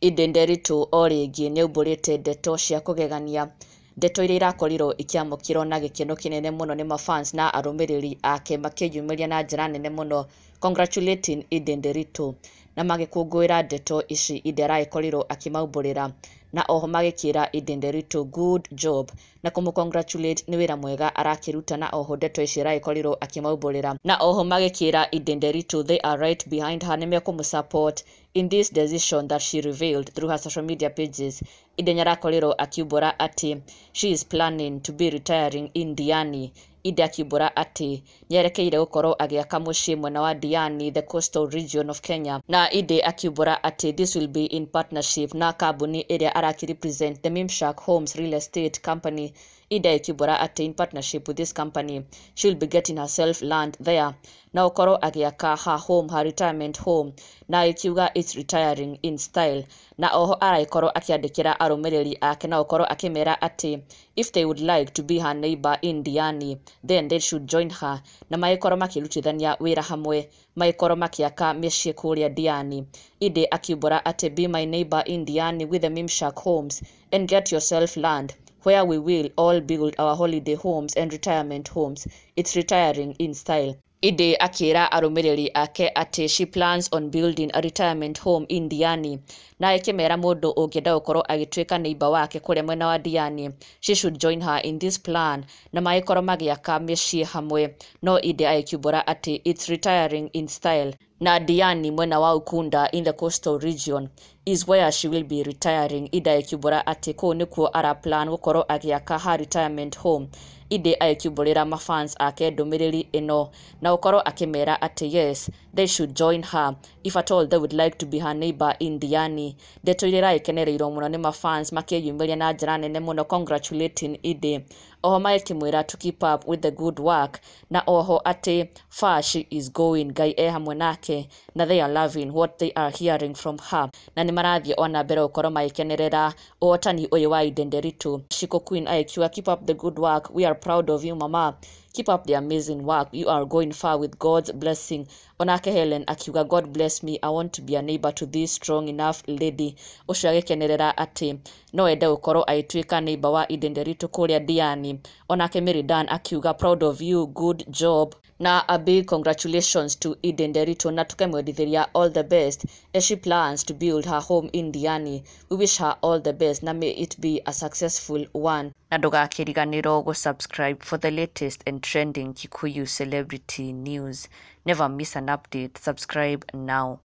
Eden Nderitu o rĩngĩ nĩaumbũrĩte ndeto cia kũgegania, ndeto iria irakorirwo ikĩamũkĩrwo na gĩkeno kĩnene mũno nĩ mafans na arũmĩrĩri ake makĩyumĩria na njĩra nene mũno congratulating Eden Nderitu na magĩkũngũĩra ndeto ici Eden aragĩkorirwo akĩmaumbũrĩra, na oho magĩkĩra Eden Nderitu good job na kũmũ congratulate nĩ wĩra mwega arakĩruta, na oho ndeto ici aragĩkorirwo akĩmaumbũrĩra, na oho magĩkĩra Eden Nderitu they are right behind her, nĩmekũmũ support in this decision that she revealed through her social media pages. Eden arakorirwo akiumbũra atĩ she is planning to be retiring in Diani. Eden akiumbũra atĩ nĩerekeire gũkorwo agĩaka mũciĩ mwena wa Diani, the coastal region of Kenya, na Eden akiumbũra atĩ this will be in partnership na kambuni ĩrĩa arakĩ represent, the Mimshak Homes Real Estate Company. Eden akiumbũra atĩ in partnership with this company she will be getting herself land there na gũkorwo agĩaka her home, her retirement home, na agĩkiuga it's retiring in style. Na oho aragĩkorwo akĩandĩkĩra arũmĩrĩri ake na gũkorwo akĩmera atĩ if they would like to be her neighbor in Diani, then they should join her na magĩkorwo makĩrutithania wĩra hamwe, magĩkorwo makĩaka mĩciĩ kũrĩa Diani. Eden akiumbũra atĩ be my neighbor in Diani with the Mimshak Homes and get yourself land where we will all build our holiday homes and retirement homes. It's retiring in style. Eden akĩra arũmĩrĩri ake atĩ she plans on building a retirement home in Diani, na ĩkĩmera mũndũ ũngĩenda gũkorwo agĩtuĩka neighbor wake kũrĩa mwena wa Diani, she should join her in this plan na magĩkorwo magĩaka mĩciĩ hamwe. No Eden agĩkiumbũra atĩ it's retiring in style, na Diani mwena wa Ukunda in the coastal region is where she will be retiring. Eden agĩkiumbũra atĩ kũu nĩkuo ara plan gũkorwo agĩaka her retirement home. Eden agĩkiumbũrĩra mafans ake ndũmĩrĩri ĩno na gũkorwo akĩmera atĩ yes, they should join her if at all they would like to be her neighbor in Diani. Ndeto iria iragĩkenereirwo mũno nĩ mafans makĩyumĩria na njĩra nene mũno congratulating Eden, oho magĩkĩmwĩra to keep up with the good work, na oho atĩ far she is going, Ngai e hamwe nake, na they are loving what they are hearing from her, na nĩ marathiĩ ona mbere gũkorwo magĩkenerera ũhotani ũyũ wa Eden Nderitu. Shiko Queen agĩkiuga keep up the good work, we are proud of you mama, keep up the amazing work, you are going far with God's blessing. Onake Helen akiuga God bless me, I want to be a neighbor to this strong enough lady. Ũcio agĩkenerera atĩ no ende gũkorwo agĩtuĩka neighbor wa Eden Nderitu kũrĩa Diani. Onake Mary Dan akiuga proud of you, good job, na a big congratulations to Eden Nderitu, na tukemwendithĩria all the best as she plans to build her home in Diani. We wish her all the best na may it be a successful one. Na ndũgakĩriganĩrwo gũ-subscribe for the latest and trending Kikuyu celebrity news. Never miss an update. Subscribe now.